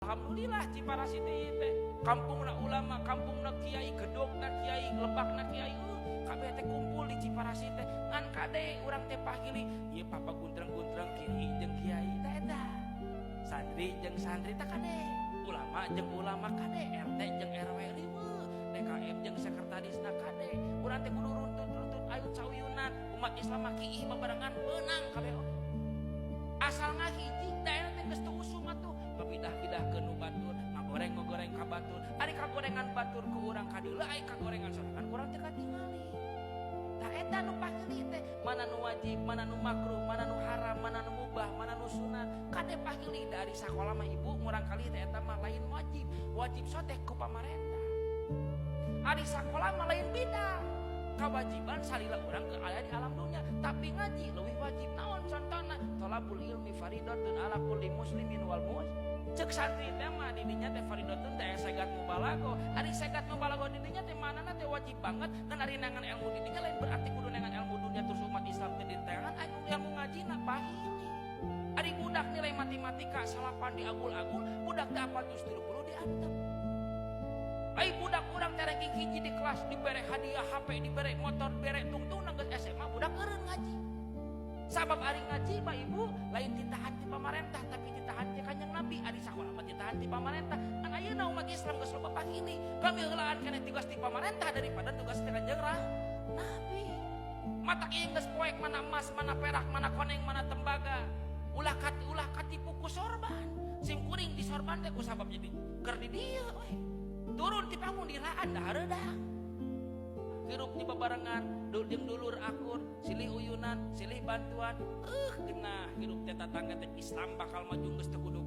Alhamdulillah Ciparasi teh teh kampungna ulama, kampungna kiai, gedogna kiai, lebakna kiai, kabeh teh kumpul di Ciparasi teh. Ngan kade urang teh pahili ieu papa guntreng-guntreng kiai jeung kiai teh eta. Santri jeung santri teh kade, ulama jeung ulama kade, RT jeung RW riweuh, DKM jeung sekretarisna kade. Urang teh kudu runtut-runtut ayut sauyunan, umat Islam mah kiih babarengan beunang kabeh oge. Asal ngahiji daerah teh geus teu usum atuh ngabidah-bidahkeun nu batur, ngagoreng-ngagoreng ka batur. Ari kagorengan batur ku urang kadeuleu, ai kagorengan sorangan ku urang teu katingali. Tah eta nu pahili teh, mana nu wajib, mana nu makruh, mana nu haram, mana nu mubah, mana nu sunat. Kade pahili dari sakola mah ibu murang kali teh eta mah lain wajib. Wajib soteh ku pamarentah. Ari sakola mah lain beda. Kewajiban salila urang ke aya di alam dunia, tapi ngaji leuwih wajib. Naon contona? Thalabul ilmi faridatun ala kulli muslimin wal mus. Cek santri teh mah didinya teh faridatun teh segat mubalago. Ari segat mubalago didinya teh manana teh wajib banget. Kan ari nangan ilmu didinya lain berarti kudu nangan ilmu dunia terus umat Islam teh diteangan anu ilmu ngajina pahili. Ari budak nilai matematika 9 diagul-agul, budak teh apal juz 30 diantep. Ai budak urang teh ranking 1 di kelas dibere hadiah HP, dibere motor, dibere tungtung geus SMA budak eureun ngaji. Sabab ari ngaji mah ibu lain ditahan ti pamarentah tapi ditahan ti Kanjeng Nabi. Ari sakola mah ditahan ti pamarentah. Kan ayeuna umat Islam geus loba pahili. Kami heulaan keneh tugas ti pamarentah daripada tugas ti Kanjeng Nabi. Matak ieu geus poek mana emas, mana perak, mana koneng, mana tembaga. Ulah ulah katipu ku sorban. Sim kuring di sorban teh ku sabab jadi keur di dieu we. Turun ti panggung diraan dah hareudang. Hirup di babarengan, jeung dulur akur, silih uyunan, silih bantuan. Genah hirup teh tatangga teh Islam bakal maju geus teu kudu